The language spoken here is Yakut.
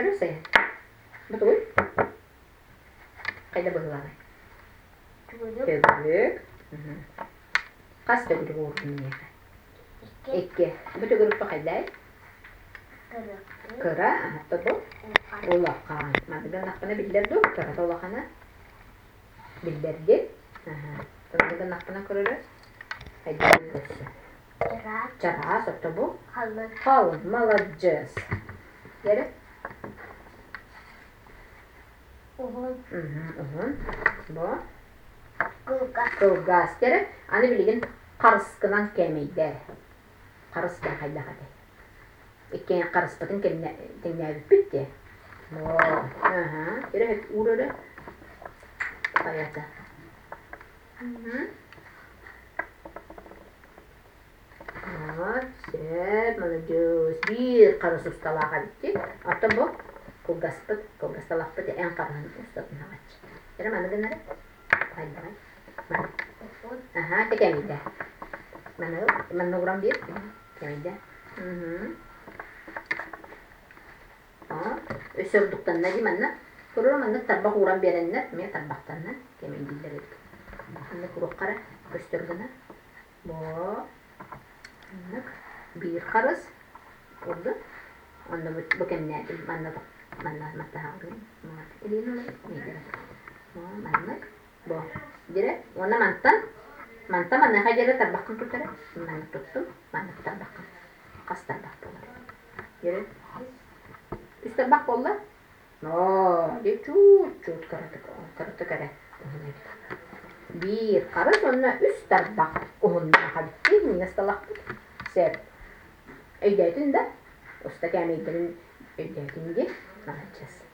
Көрө сайын. Бу тугуй? Хайда быһыылааҕый? Төгүрүк. Хас төгүрүк уурдун миэхэ? Икки. Бу төгүрүкпэ хайдай? Кыра, аһатта бу улахан. Маннык гыннахпына биллэр дуу? Кырата улахана биллэрдин. Маннык гыннахпына көрөрө хайдах өссө. Чараас, отто бу? Халын. Маладьыас. Дэрэ? Уһун. Уһун. Бу? Кылгас. Кылгас. Дэрэ? Аны билигин харыскынан кээмэйдээ. Харыс диэн хайдах этэй? Иккиэн харыспытын тэҥнээбиппит дии. Аһа, өрө уур өрө. Хайата. Сөп, маладьыас. Биир харыс усталаах эбит дии. Оттон бу кылгаспыт, кылгасталахпыт эн харыһын устатын аҕаччы. Эрэ маны гынары. Хайдаҕай? Маны. Аһа, тэкэмийдэ. Маны, манна ууран биир. Кэмийдэ. Өссө ордуктанна дии манна. Туруору маннык тарбах ууран биэрэннэр, эмиэ тарбахтанна кэмэйдииллэр эбит. Маннык уруохха эрэ көстөр гына. Бо маннык биир харыс урду. Онно бу, бу кэмнээтим. Манна манна маттаһаҕын. Илиин ылар миигин. Маннык. Бо дире. Уонна мантан мантан маныаха диэри тарбаххын тутара. Маннык туттум. Маннык тарбаххын. Хас тарбах буолар? Дире. Үс тарбах буолла? Оо, дьэ чуут-чуут кыратык, кыратык эрэ уһун эбит. Биир харыс уонна үс тарбах уһуннаах эбит минньигэс талахпыт. Сөп. Өйдөөтүн да? Уста кээмэйдэрин өйдөөтүн дии. Маладьыас.